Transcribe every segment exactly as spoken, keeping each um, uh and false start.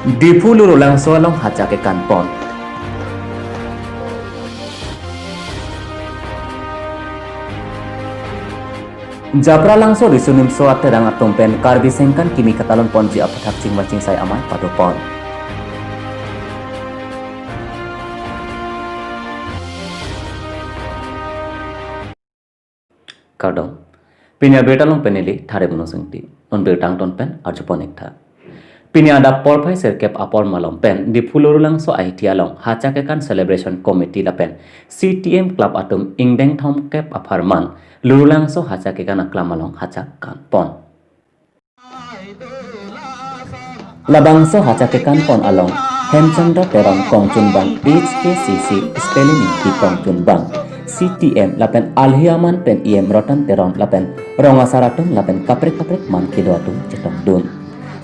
Diphu Lurulangso along hacha kekan pon. Japralangso Riso Nimso Aterang atum pen Karbi Sengkan kimi katalon ponji aputhak chingvai chingsai amei pado pon. Kardom. Pini abirta along pen neli Thare Mono Singti. Non birta angton pen arjupon ik tha. Pini adap porphai sirkep apor malom pen Diphu Lurulangso Ahithi along hacha kekan celebration committee lapen C T M club atum ingdeng thomkep apharman Lurulangso hacha kekan aklam along hacha kan pon. Labangso hacha kekan pon along Hemchandra Teron kongchunbang H K C C spelling ingki kongchunbang C T M lapen alhi aman pen E M Rotan Teron lapen rong asar atum lapen kaprek kaprek man kedo atum chetongdun.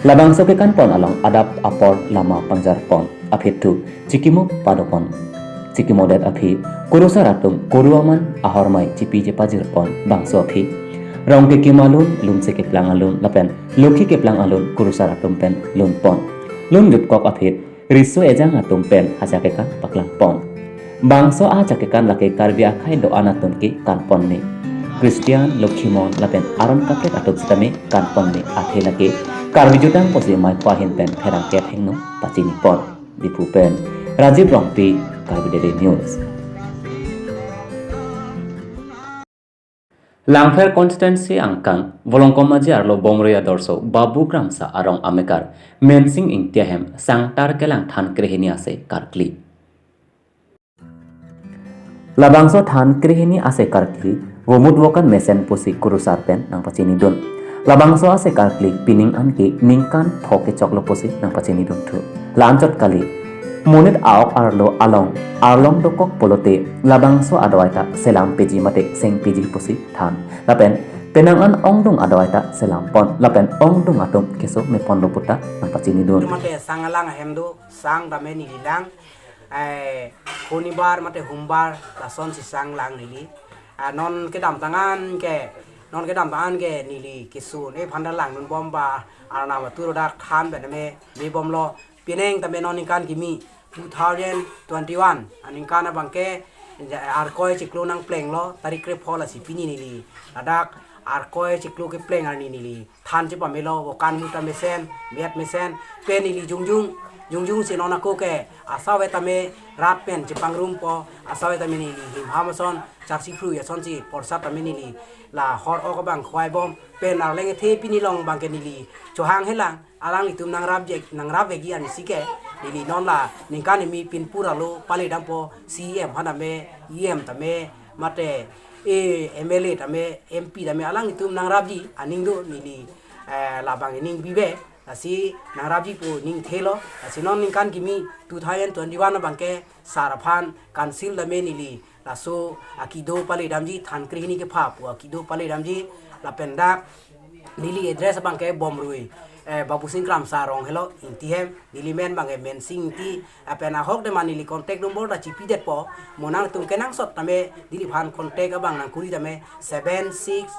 Labangso kekan pon along adap apor lama pangjar pon aphi thu chikimo pado pon. Chikimodet aphi kurusar atum kuru aman ahormai chipi chepajir pon bangso aphi Rongkekim alun, Lunse Keplang alun lapen Lokhi Keplang alun kurusar atum pen lun pon. Lun jutkok aphi riso ejang atum pen hacha kekan paklang pon. Bangso ahacha kekan lake Karbi akhei do-an atum ke kan pon me. Christian, Lokhimon lapen aron kaprek atum sitame kan pon me, athe lake Karbi jutang pusi mei pho ahin pen pherang kep hingno pachini pon. Diphu pen Rajiv Rongpi, Karbi Daily News. Langpher constituency angkang Volongkom Aji arlo Bomrui adorsho Babu Kramsa arong amekar Mensing Ingti ahem sangtar kelang than krehini ase karkli. Labangso than krehini ase karkli vomut vokan mesen pusi kurusar pen nangpachinidun. Labangso ase karkli pining anke ningkan pho kechoklo pusi nangpachinidun thu. La-anchot kali, monit aok arlo along arlong dokok pulote labangso adawai ta selam peji mate seng peji pusi than. Lapen penang an ongdung adawai ta selam pon lapen ongdung atum keso me ponlo puta nangpachinidun. Mate sang alang ahem do, sang tame neli lang, eh, Shonibar mate Humbar lasonsi sang lang neli. Ah, non kedamtang an ke, non kedamtang an ke neli keso ne phan ta langdun bom ba, arnam atur dak than pen me, me bomlo. Pining tame non ningkan kimi two thousand twenty-one aningkan abangke, ja, Arkoi chiklo nangplenglo, tarik krepho lasi pini neli ladak Arkoi chiklo kepleng arni neli than chepamelo, vokan muta mesen, miat mesen, pen neli jongjung, jongjungsi non ako ke asawai tame rat pen chepangrum po, asawai tame neli himham ason, charsi phrui asonsi porsat tame neli la hor ok abang khwai bom, pen arleng ethe pini long abangke neli chohang helang, alanglitum nangrapjek, nangrapvekji arnisi ke, neli non la ningkan kimi pinpur arlo pale dampo, C E M aphan tame, E M tame, mate, eh, M L A tame, M P tame, alanglitum nangrapji aning do neli, eh, labang ining bibe, lasi nangrapji pu ning thelo, lasi non ningkan kimi two thousand twenty-one abangke sar aphan council tame neli laso akido pale damji, than krehini kepha pu akido pale damji, lapen dak neli address abangke Bomrui, eh, Babusing Kramsa arong helo, Ingti ahem, neli men abangke Mensing Ingti, lapen ahok de ma neli contact number ta chipidetpo, mo nangtum kenangsot tame neliphan contact abang nangkuri tame seven six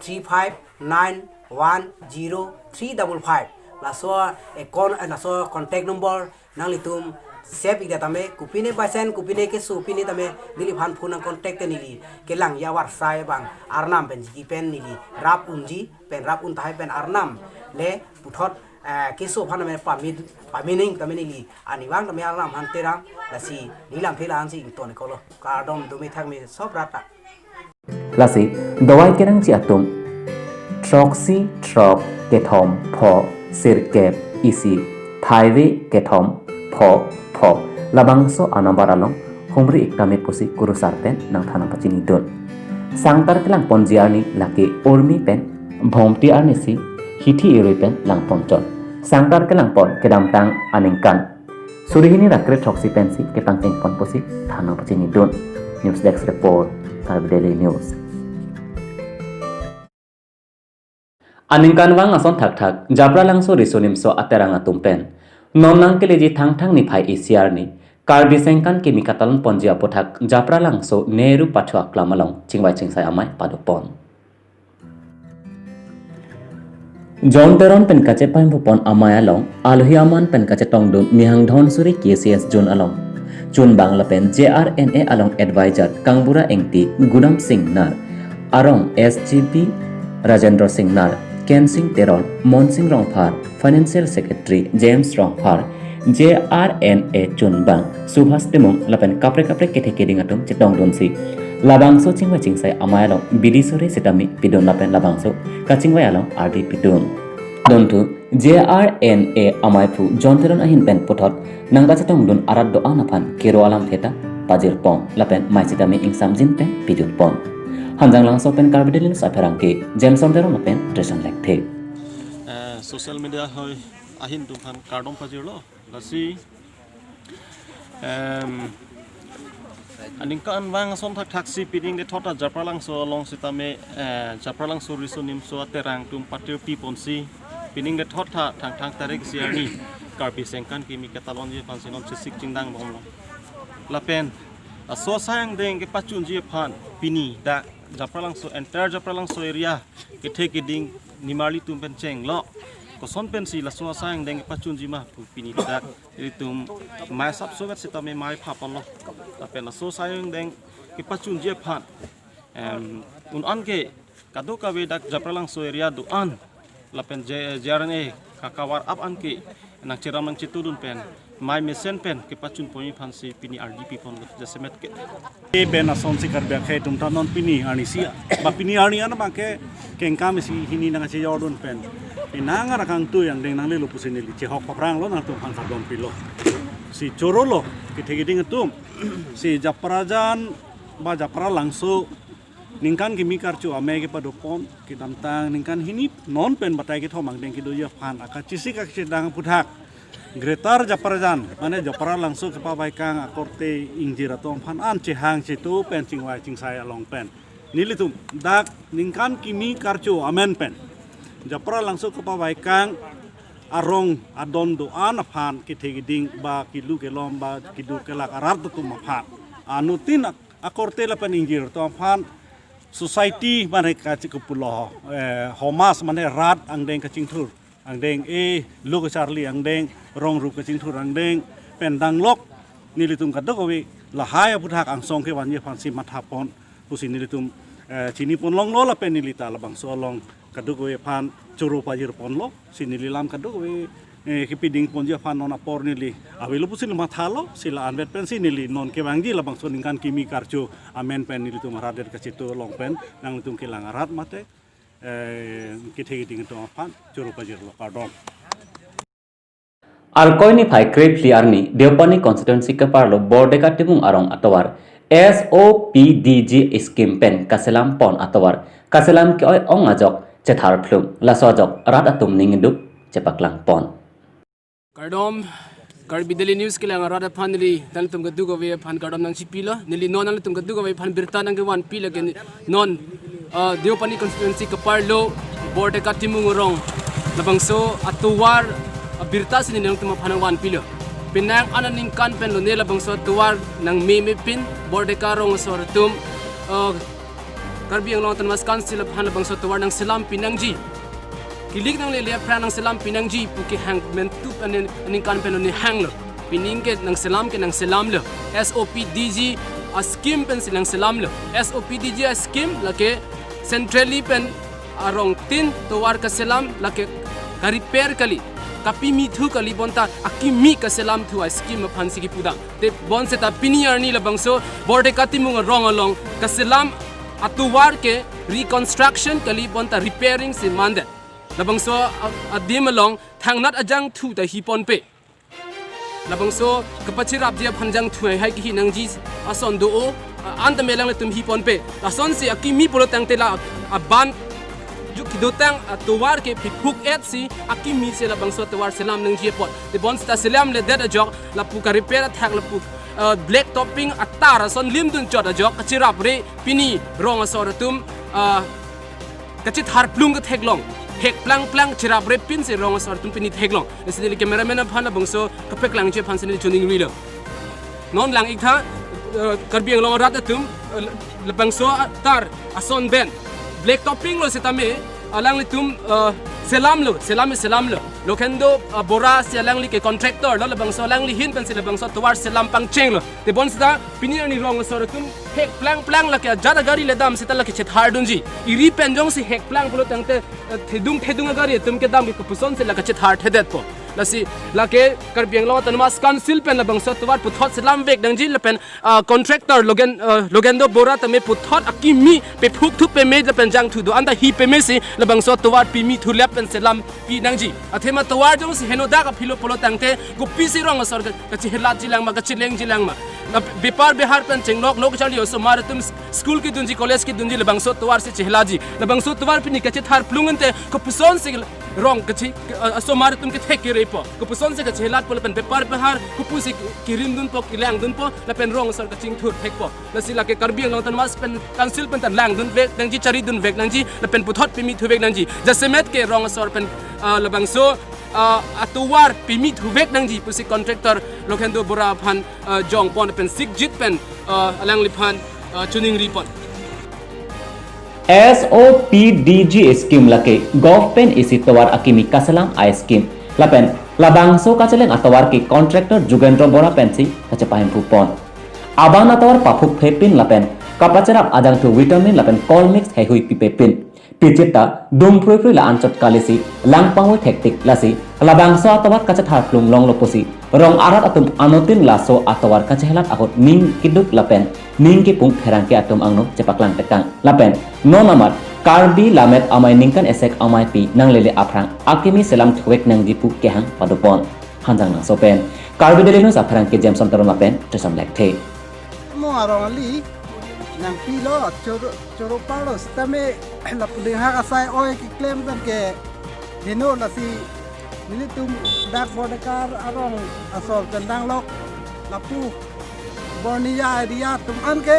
three five nine one zero three double five. Laso account, eh, laso contact number nanglitum save ik tame, kopine paisen, kopine keso pine tame, neliphan phone nang contact te neli kelang ya war sai abang arnam pen jiki pen neli rap unji, pen rap un tahai pen arnam le puthot, eh, keso aphan tame pamit, pamining tame neli arnivang tame arnam aphan terang, lasi neli lamthe la-ansi ington iklo. Kardom, dome thakme sob rata. Lasi, dawai kenangji atum, throksi throk kethom pho sirkep isi, phaive kethom pho pho, labangso anumber along humri ik tame pusi kurusar pen nangthan nangpachinidun. Sangtar kelang ponji arni lake Urmi pen Bhomti arnisi hithi irui pen lang pon chot. Sangtar kelang pon kedamtang aningkan suri hini ra kre throksi pensi kepangcheng pon pusi than nangpachinidun. News Desk Report, Karbi Daily News. Aningkanvang ason thakthak Japralangso Riso Nimso Aterang atum pen non nangkeleji Thangthang niphai isi arni Karbi Sengkan kimi katalon ponji aputhak Japralangso Nehru Pathu Aklam along chingvai chingsai amei pado pon. John Teron pen kachepahemphu pon amei along, alohi amen pen kachetongdun Nihang Dhonsuri K C S Zone along chunbang lapen J R N A along advisor Kangbura Engti, Gudam Singnar, arong S G B Rajendra Singnar, Ken Sing Teron, Monsing Rongphar, Financial Secretary James Rongphar, J R N A chunbang Subhas Timung lapen kaprek kaprek kethe keding atum chetongdunsi labangso chingvai chingsai amei along bidi sore sitame pidun lapen labangso kachingvai along ardi pidun. Dunthu J R N A ameiphu John Teron ahin pen puthot nangkachetongdun arat do-an aphan kero alamthe ta pajirpon lapen mei sitame ingsamjin pen pijutpon. Hanjanglangso pen Karbi Daily News apherangke Jameson Teron lapen Tristan Lekthe. Eh, social media hoi ahin atum aphan kardom pajirlo. Lasi, em, aningkanvang ason thakthaksi pining kethot ta Japralangso along sitame, eh, Japralangso riso nimso aterang atum patirpi ponsi pining kethot ta Thangthang tarik isi arni Karbi Sengkan kimi ketalonji aphansi non chesik chingdang bomlo. Lapen laso asai angdeng kepachunji aphan pini dak Japralangso, entire Japralangso area kethe keding nimarli atum pen chenglo. Koson pensi laso asai angdeng kepachunji ma pu pini dak ilitum mei asap sovet sitame mei phapalo. Lapen laso asai angdeng kepachunji aphan, em, un-an ke kadokave dak Japralangso area do-an lapen J-, J R N A kakavar ap an ke nangcheram nangchetudun pen mei mesen pen kepachun ponji aphansi pini ardi piponlo jasemet ke. E ben asonsi Karbi akhei atum ta non pini arnisi, ba pini arni an abang ke kengkam isi hini nangchejordun pen, e nang arakangtui angdeng nanglelo pusi neli chehok papranglo, nangtum aphan kardom pilo. Si chorolo kethe keding atum, si Japrajan ba Japralangso ningkan kimi karcho amei kepadopon, kedamtang ningkan hini non pen batai kethom angdeng kedoji aphan akachesik akachedang aphuthak Greater Japrajan, mane Japralangso kepavaikang akorte ingjir atum aphan an chehang chetu pen chingvai chingsai along pen, nelitum dak ningkan kimi karcho amen pen Japralangso kepavaikang arong adon do-an aphan kethe keding ba kelu kelom ba kedo kelak arat atum aphan, anuttin ak-, akorte lapen ingjir atum aphan, society mane kachi kepulo, eh, homas mane rat angdeng kachingthur angdeng, e lo kacharli angdeng, rong rup kachingthur angdeng pen danglok nelitum kadokave lahai aphuthak angsong kevanji aphansi mathapon pusi nelitum, eh, chinipon longlo lapen neli ta labangso along kadokave aphan choro pajirponlo, si neli lam kadokave, eh, kepiding ponji aphan non apor neli avelo pusi neli mathalo, si la-anvet pensi neli non kevangji labangso ningkan kimi karcho amen pen nelitum arat det kachetu along pen nanglitum kelang arat mate, eh, kethe keding atum aphan choro pajirlo, kardom. Arkoi niphai krephli arni Deopani constituency keparlo Bordeka Timung arong atovar S O P D G scheme pen kaselam pon atovar kaselam ke-oi ong ajok chetharplung, laso ajok rat atum ning keduk chepaklangpon. Kardom, Karbi Daily News kelang arat aphan neli nangtum kadokave aphan kardom nangchipilo. Neli non nangtum kadokave aphan birta nangkevanpi lake non, ah, Deopani constituency keparlo Bordeka Timung arong labangso atovar, ah, birta si neli nangtum aphan nangvanpilo. Penang aningkan pen lone labangso atovar nangmeme pin Bordeka rong asor atum, ah, Karbi Anglong Autonomous Council aphan labangso atovar nangselam pinangji, kilik nanglele aphrang nangselam pinangji pu kehang mentup aning, aningkan pen lone hanglo. Pining ke nangselam ke nangselamlo. S O P D G a scheme pensi nangselamlo. S O P D G a scheme lake centrally pen arongtin tovar kaselam lake ka-repair kali, kapimithu kali bonta akimi kaselamthu a scheme aphansi kipudam. Te bonseta pini arni labangso Bordeka Timung arong along kaselam atovar ke reconstruction kali bonta repairing si mandet. Labangso a-, adim along thangnat ajangthu ta hiponpe. Labangso kapachirapji aphan jangthu hai kihi nangji ason do-o, a-, anta melang letum hiponpe. Lasonsi akimi pulo tangte la aban juk kidotang atovar ke piphuk-etsi akimi si labangso atovar selam nangji apot. Te bonseta selamledet ajok lapu ka-repair athak lapu, eh, black topping atar ason limdun chot ajok kachirapre pini rong asor atum, eh, kachitharplung ketheklong. Hekplangplang chirapre pinsi rong asor atum pini theklong. Lasi neli cameraman aphan labangso kapaklangji aphansi neli choningrilo. Non lang-iktha, eh, Karbi Anglong arat atum, eh, labangso atar ason pen black topping lo sitame, alanglitum, uh, selamlo, selam selamlo. Lokhendo, uh, Bora si alangli ke contractor lo, labangso alangli ahin pensi labangso atovar selam pangchenglo. Tebon seta pini arni rong asor atum hek plang plang lake ajat agari le dam seta lake chethar dunji. Iri pen jongsi hek plang pulo tangte, uh, thedung thedung agari atum kedam ke kopuson si lake chethar thedetpo. Lasi lake Karbi Anglong Autonomous Council pen labangso atovar puthot selam vek nangji lapen, ah, contractor Logen, ah, Lokhendo Bora tame puthot akimi pephuk thu peme lapen jangthu do-an ta hi peme si labangso atovar pimi thu lep pen selam pi nangji. Athema atovar jongsi henodak aphilo pulo tangte kopisi rong asor ka-, kachehelatji lang ma, kachelengji lang ma. Na bepar behar pen chenglok, lok charli osomar atum s-, school kedunji, college kedunji labangso atovar si chehelatji. Labangso atovar pini kachethar plung ante kopuson si rong kachi, ah, osomar atum kethek kerepo. Kopuson si kachehelatpo lapen bepar behar kopusi kirim dunpo, kelang dunpo, lapen rong asor kachingthur thekpo. Lasi lake Karbi Anglong Autonomous pen Council pen ta lang dun vek nangji, chari dun vek nangji, lapen puthot pimi thu vek nangji. Jasemet ke rong asor pen, ah, labangso, ah, atovar pimi thu vek nangji pusi contractor Lokhendo Bora aphan, ah, jongpon pen sikjit pen, ah, alangliphan, ah, chuning ripon. S O P D G scheme lake government isi tovar akimi kaselam a-scheme. Lapen labangso kacheleng atovar ke contractor Jugendro Bora pensi kachepahimphu pon. Abang atovar paphuk phepin lapen kapacherap ajangthu vitamin lapen call mix heihui pipepin. Pichit ta dum phrui phrui la anchot kalisi lang pangvoi thektik lasi labangso atovar kachethar plung longlo pusi rong arat atum anuttin laso atovar kachehelat ahut ning keduk lapen ning kepung pherangke atum angno chepaklang tekang. Lapen non amat Karbi Lammet Amei ningkan esek amei pi nanglele aphrang akimi selam thuvek nangji pu kehang padopon. Hanjangnangso pen Karbi Daily News apherangke Jameson Teron lapen Trisam Lekthe. Mo arong ali nangpilo choro choro palo sitame lapu dinghak asai oi keklem pen ke heno lasi nelitum dak Bordekar arong asor pen danglok lapu Bornia area atum an ke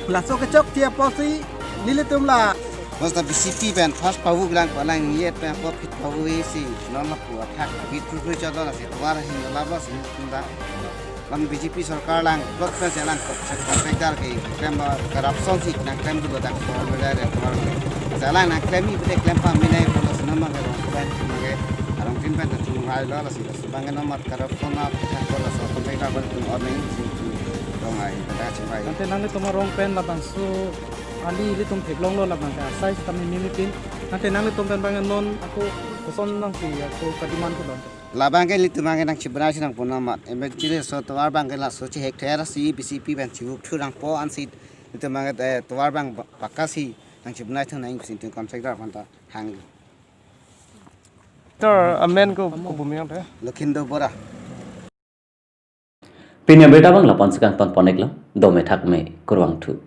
laso kechokche apotsi nelitum la. Basta B C P pen first pavuk lang ko lang yet pen ko phit pavuk isi non lapu athak bit pru pru chodon lasi tovar hin la bas hin tunda. Kan B J P sorkar lang plot pen si alang ko contractor ke klem lo corruption si nangklem dolo dak tovar lo dai re tovar lo. Lasi alang nangklem i pute klem pameme nai pulo si non ma ke rong pen ma ke arong tin pen ta chunghai lo lasi. Bang no mat corruption na pita ko laso contractor ko tum or nai si rong ai pada chunghai. Ante nanglitum arong pen labangso ali ilitum theklonglo labang ke asai sitame mimi pin. Ante nanglitum pen bang non ako koson nangsi ako ka-demand ko don. Labang ke ilitum bang ke nangchibonai si nangpon amat. Emergency laso tovar bang ke laso chehek ther si B C P bang chivuk thurangpo ansi ilitum bang ke, eh, tovar bang ba-, pakka si nangchibonai thang nang si ilitum contractor aphan ta hang. Tor amen ko ko bumi ang te. Lokhendo Bora. Pini abirta abang lapu-an si kangton pon-iklo, dome thakme, kurvangthu.